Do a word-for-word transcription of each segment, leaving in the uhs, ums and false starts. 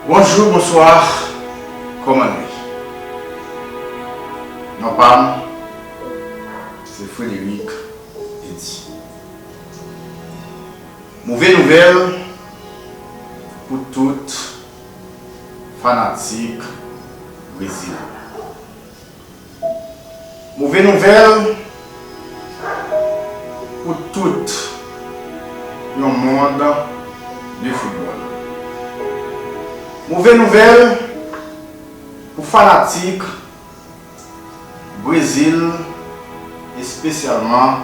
Bonjou, bonswa, kòman nou ye? Non pa m, se Frederic Eddy. Move nouvèl pou tout fanatik Brezil. Move nouvèl pou tout yon mond de foutbòl. Move nouvèl pou fanatik Brezil, espesyalman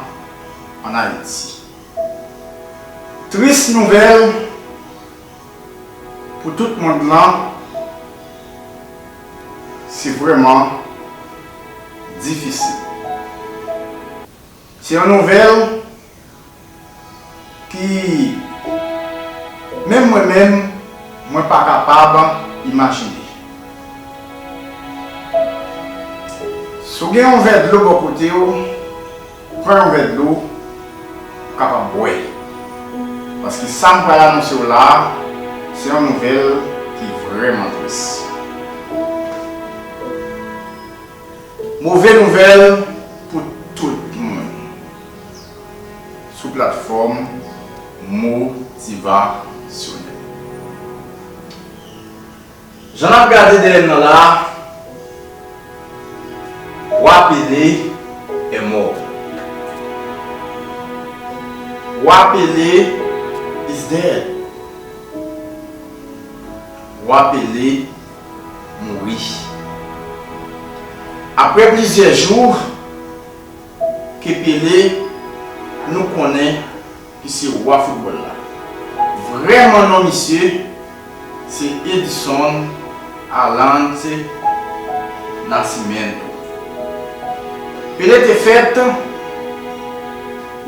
ann Ayiti. Tris nouvèl pou tout mond lan, se vrèman difisil. Se yon nouvèl ki, menm mwen menm, mwen pa kapab imajine. Si w gen yon vè dlo bò kote w, pran yon vè dlo, ou kapab bwè. Paske sa m pral anonse w la a, se yon nouvèl ki vrèman tris. Move nouvèl pou tout moun sou platfòm motivasyonèl. Jan n ap gade dèyè m nan la a, Wa Pele est mort. Wa Pele is dead. Wa Pele mouri. Apre plizyè jou ke Pele, nou konnen ki se wa foutbòl la. Vrèman non misye, se Edson Arantes Nascimento. Pele te fèt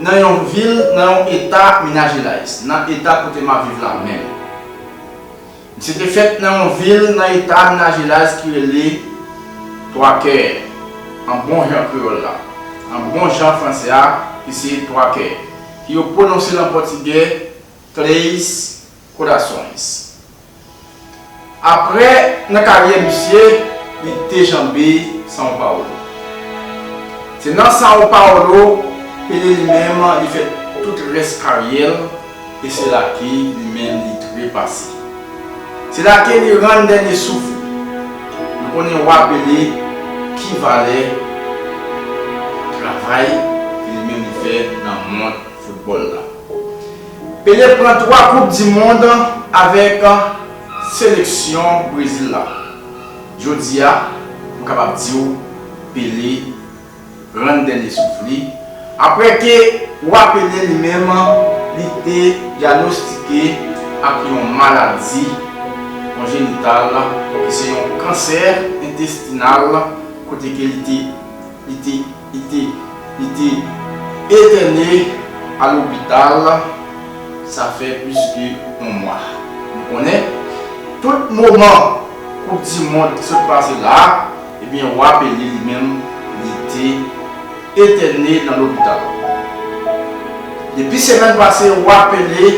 nan yon vil, nan yon eta Minas Gerais, nan eta kote m ap viv la menm. Misye te fèt nan yon vil nan eta Minas Gerais ki rele Twa Kè, an bon jan kreyòl la, an bon jan fransè a, ki se Twa Kè, ki yo pwononse l an pòtigè Três Corações. Apre, nan karyè misye, li te janbe São Paulo. Se nan São Paulo, Pele li menm, li fè tout rès karyè l, e se la ke li menm li trepase. Se la ke li rann dènye souf li. Nou konnen Wa Pele ki valè travay ke li menm li fè nan mond foutbòl la. Pele pran twa koup di mond avèk seleksyon Brezil la. Jodi a, m kapab di w, Pele rann dènye souf li, apre ke Wa Pele li menm, li te dyagnostik ak yon maladi konjenital, ki se yon kansè entestinal, kote ke li te, li te, li te, li te entène a lopital, sa fè plis ke yon mwa. Nou konnen, tout moman Koup di mond ki sot pase la a, ebyen, Wa Pele li menm, li te entène nan lopital. Depi semèn pase, Wa Pele,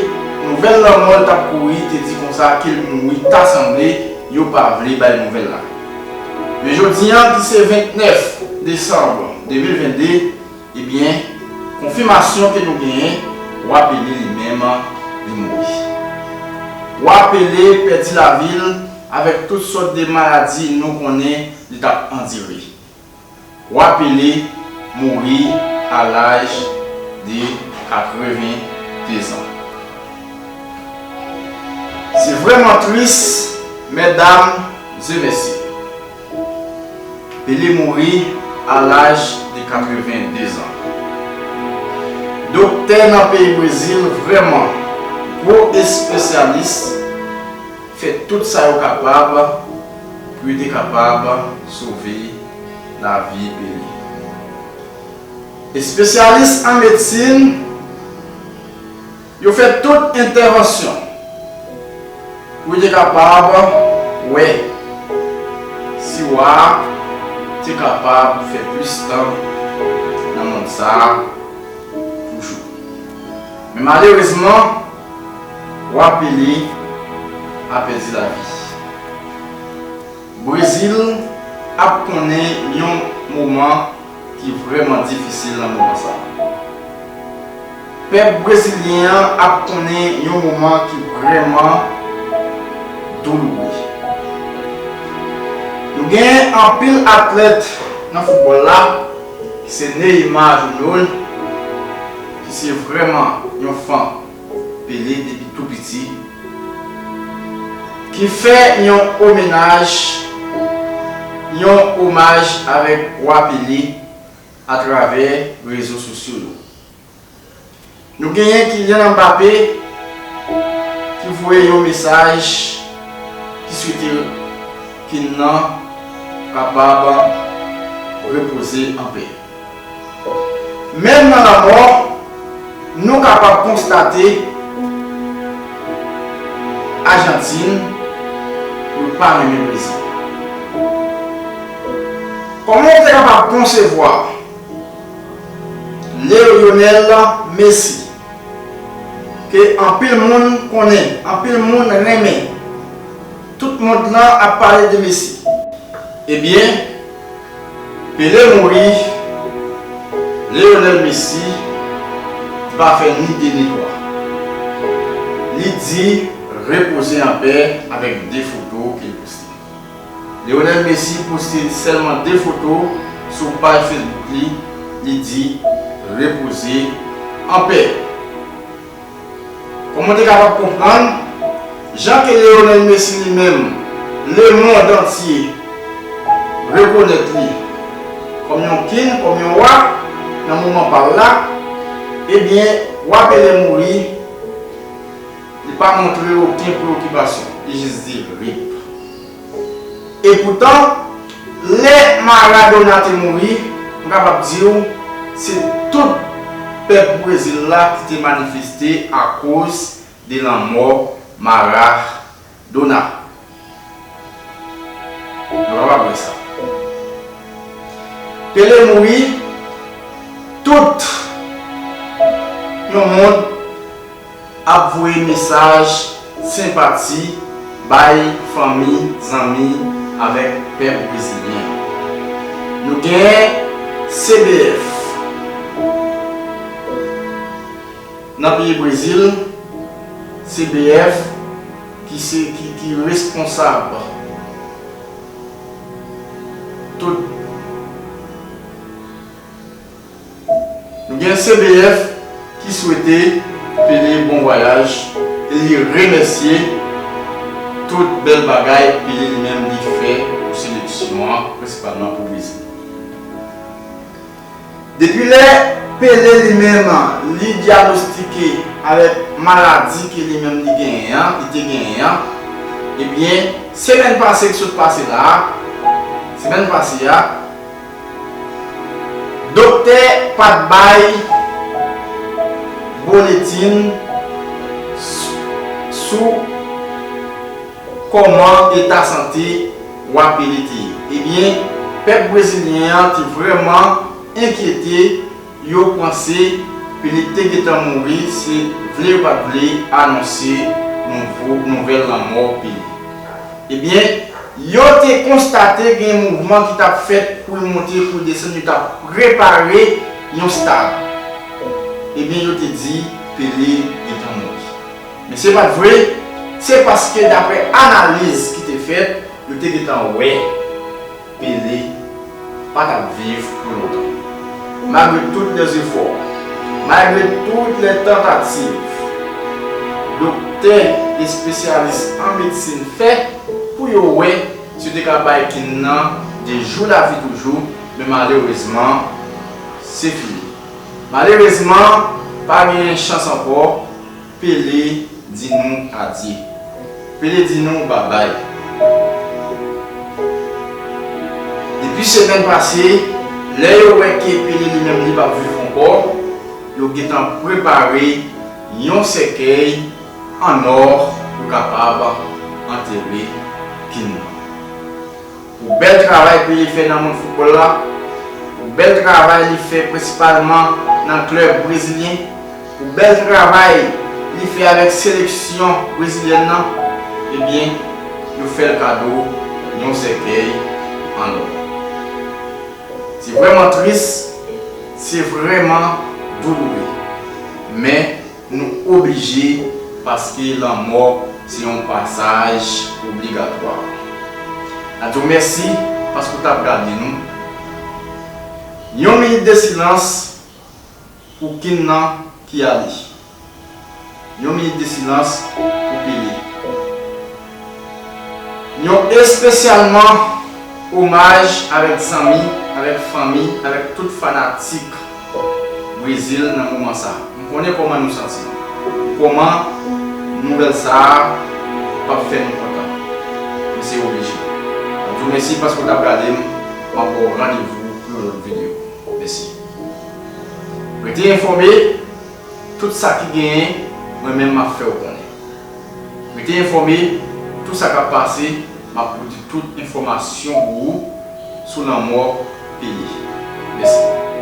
nouvèl lanmò l t ap kouri, te di konsa ke l mouri, ta sanble yo pa vle bay nouvèl la. Men jodi a, ki se vennèf desanm de mil vennde, ebyen, konfimasyon ke nou genyen, Wa Pele li menm, li mouri. Wa Pele pèdi lavi l avèk tout sòt de maladi nou konnen li t ap andire. Wa Pele mouri a laj de katrevende zan. Se vrèman tris, medam e mesye. Pele mouri a laj de katrevende zan. Doktè nan peyi Brezil, vrèman gwo espesyalis, fè tout sa yo kapab pou yo te kapab sove lavi Pele. Espesyalis an medsin, yo fè tout entèvansyon pou yo te kapab wè si Wa a te kapab fè plis tan nan mond sa a toujou. Men malerezman, Wa Pele a pèdi lavi. Brezil ap konnen yon moman ki vrèman difisil nan moman sa a. Pèp brezilyen an ap konnen yon moman ki vrèman douloure. Nou gen anpil atlèt nan foutbòl la, ki se Neymar Junior, ki se vrèman yon fan Pele depi tou piti, ki fè yon omenaj, yon omaj avèk Wa Pele atravè rezo sosyo yo. Nou genyen Kylian Mbappé ki voye yon mesaj ki swete King nan kapab repoze anpè. Menm nan lanmò, nou kapab konstate Ajantin, yo pa renmen Brezil. Kòman w te kapab konsevwa Lionel Messi, ke anpil moun konnen, anpil moun renmen, tout mond lan ap pale de Messi? Ebyen, Pele mouri, Lionel Messi pa fè ni de ni twa. Li di repoze anpè avèk de foto ke l poste. Lionel Messi poste sèlman de foto sou paj Facebook li, li di repoze anpè. Kòman w te kapab konprann jan ke Lionel Messi li menm, lemonn antye rekonèt li kòm yon king, kòm yon wa nan moman pa l la, ebyen, Wa Pele mouri, li pa montre okenn preyokipasyon, li jis di rip. Epoutan, lè Maradona te mouri, m kapab di w, se tout pèp Brezil la ki te manifeste akoz de lanmò Maradona. Nou kapab wè sa. Pele mouri, tout yon mond ap voye mesaj senpati bay fanmi, zanmi avèk pèp brezilyen. Nou gen C B F nan peyi Brezil, C B F ki se, ki, ki responsab tout Nou gen C B F ki swete Pele bon vwayaj e li remèsye tout bèl bagay Pele li menm li fè pou seleksyon an, prensipalman pou Brezil. Depi lè Pele li menm li dyagnostik avèk maladi ke li menm li genyen an, li te genyen an, ebyen, semèn pase ki sot pase la a, semèn pase a, Doktè pa t bay boletin s-, sou kòman eta sante Wa Pele te ye. Ebyen, pèp brezilyen an te vrèman enkyete, yo panse Pele te gentan mouri, se vle yo pa t vle anonse nouvo, nouvèl lanmò Pele. Ebyen, yo te konstate gen mouvman ki t ap fèt, kou l monte, kou l desann, yo t ap prepare yon stad. Ebyen, yo te di Pele gentan mouri. Men se pa t vre, se paske daprè analiz ki te fèt, yo te gentan wè Pele pa t ap viv pou lontan. Malgre tout lè zefò, malgre tout lè tantativ doktè, espesyalis an medsin fè pou yo wè si yo te ka bay King nan de jou lavi toujou, men malerezman, se fini. Malerezman, pa genyen chans ankò. Pele di nou adye. Pele di nou babay. Depi semèn pase, lè yo wè ke Pele li menm li p ap viv ankò, yo gentan prepare yon sèkèy an nò pou kapab antere King nan. Pou bèl travay Pele fè nan mond foutbòl la, pou bèl travay li fè prensipalman nan klèb brezilyen, pou bèl travay li fè avèk seleksyon brezilyèn nan, ebyen, yo fè l kado Yon sèkèy an lò. Se vrèman tris, se vrèman douloure. Men, nou oblije paske lanmò se yon pasaj obligatwa. N ap di w mèsi paske w t ap gade nou. Yon minit de silans pou Kin nan ki ale. Yon minit de silans pou Pele. Yon espesyalman omaj avèk zanmi, avèk fanmi, avèk tout fanatik Brezil nan moman sa. M konnen kòman nou santi nou. Kòman nouvèl sa a p ap fè nou kontan. Men se oblije. Mwen di w mèsi paske w t ap gade m. M ap ba w randevou pou yon lòt videyo. Mèsi. Rete enfòme, tout sa ki genyen, mwen menm m ap fè w konnen. Rete enfòme, tout sa k ap pase, m ap pote tout enfòmasyon pou ou sou lanmò Pele. Mèsi.